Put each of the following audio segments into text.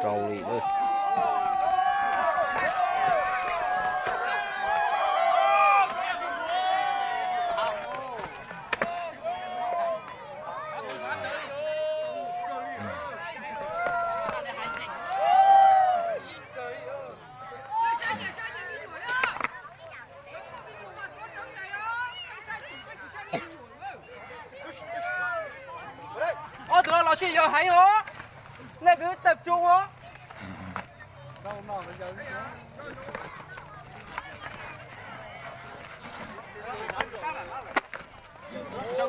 Raus li lawm. Ob tug no los sib yaws heev os. Nej kwv tab tsoom os.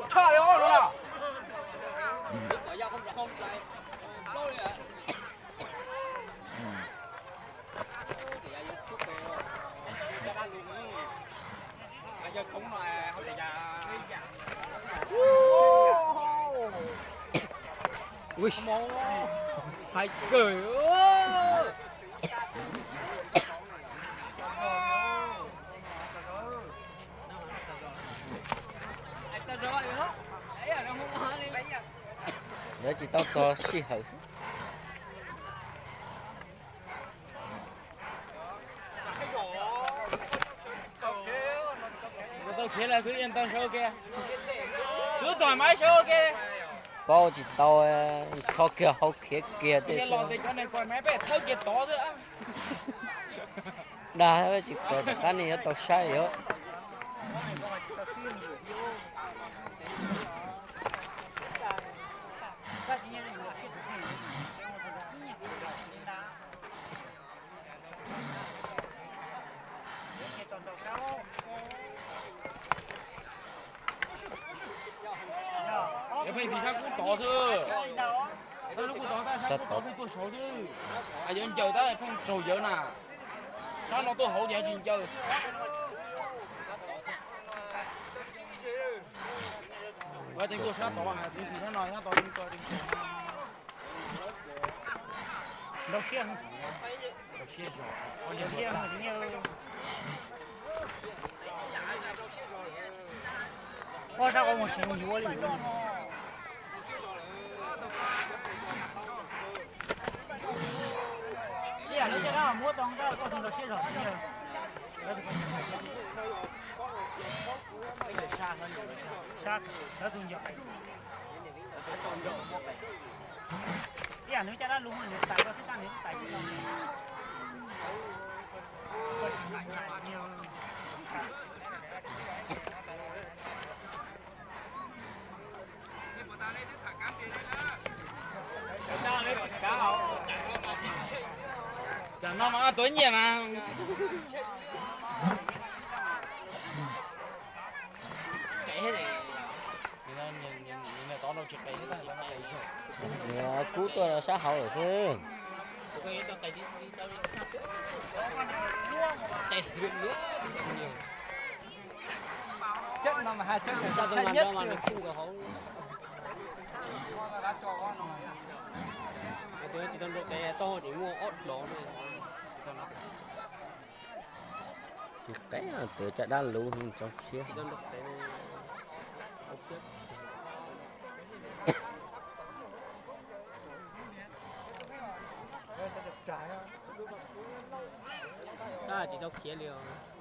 Tshaj li ob no. Ui, hais kawg. Lawv tsis tau txog sij hawm xwb. Tau khiav lawm, kwv yeej tau sawv ua ke. Kwv thoải mái sawv ua ke. Paub tsis tau, rho kiag hauv khiav kiag tej los xwb. Tes cov neeg thoải mái peb thawb kiag tod xwb. Dag tsis kawm tom qab ne yuav tau saib os. Pheej tiv sab kub tod xwb. Sab lub kub tod, sab kub tod pheej tuaj saud xwb. Yuav ncaws tab pheej raug yawv na. Sab no tuaj hauv ces tsis ncaws. Ua tseem tuaj sab tod, tab sis sab no sab tod tseem tuaj tseem tuaj. Nrau siab, nrau siab zog. Pob sab qhov muag tsis yuav li. Ib yam li caj dab muab tau nqaj koj tus nrau siab zog. Sab, lawv tus nco. Ib yam nws caj dab lug nws tais koj xwb, tab nws tais koj. Tsam no mas tuav nyiaj mas. Kub tuaj sab hauv lawm xwb. Tsis qeeb, twv caj dab luv tso siab. Tsis tau khiav li os.